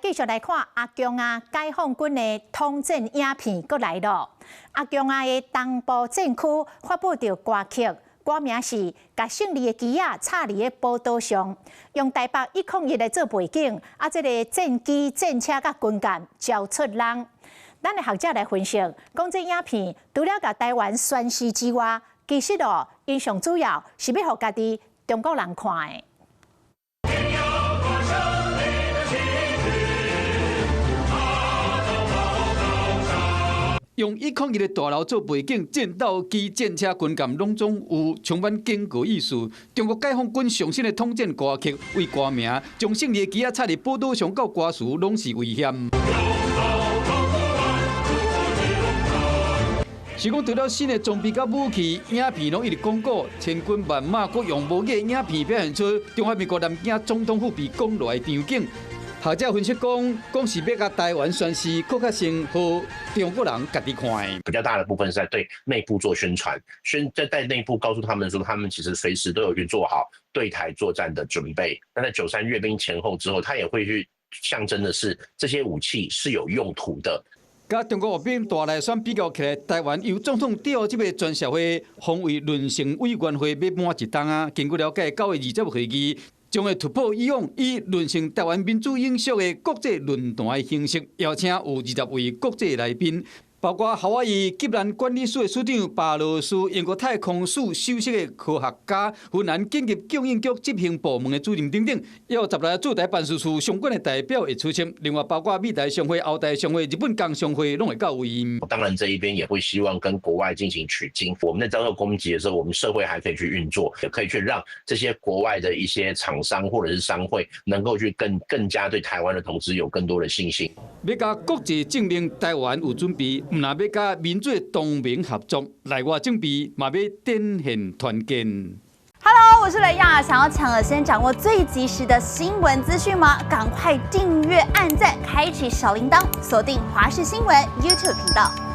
繼續來看阿強仔解放軍的統戰影片閣來囉。阿強仔的東部戰區發布著歌曲，歌名是《共勝利的旗仔插佇咧寶島上》，用台北101來做背景，啊，這个戰機、戰車佮軍艦交出人。咱的學者來分析，講這影片除了共台灣宣示之外，其實哦，𪜶上主要是欲予家己中國人看的。用101的大樓做背景，戰鬥機、戰車、軍艦攏總有充滿警告意思。中國解放軍上新的統戰歌曲為歌名，將勝利的旗仔插佇寶島上，到歌詞攏是危險。是講除了新的裝備佮武器，影片攏一直廣告，千軍萬馬，閣用無假影片表現出中華民國南京總統府被攻落的場景。學者分析講，講是欲共台灣宣示，閣較先予中國人家己看的。比較大的部分是在對內部做宣傳，宣在在內部告訴他們說，他們其實隨時都有去做好對台作戰的準備。那在93閱兵前後之後，他也會去象徵的是這些武器是有用途的。佮中國閱兵大內宣比較起來，台灣由總統佇這个全社會防衛論成委員會欲滿一冬啊。根據了解，9月20會議將會突破以往以論成台灣民主永續的國際論壇的形式，邀請有20位國際來賓，包括夏威夷急難管理署的署長巴羅斯、英國太空署首席的科學家、芬蘭緊急供應局執行部門的主任等等，也有16个駐台辦事處相關的代表會出席。另外，包括美台商會、歐台商會、日本工商會攏會到位。當然，這一邊也會希望跟國外進行取經。我們在遭受攻擊的時候，我們社會還可以去運作，也可以去讓這些國外的一些廠商或者是商會能夠去更加對台灣的投資有更多的信心。欲共國際證明台灣有準備，毋但欲佮民主同盟合作，內外準備嘛欲展現團結。 Hello，我是雷亞，想要搶先掌握最及時的新聞資訊嗎？趕快訂閱、按讚、開啟小鈴鐺，鎖定華視新聞 YouTube 頻道。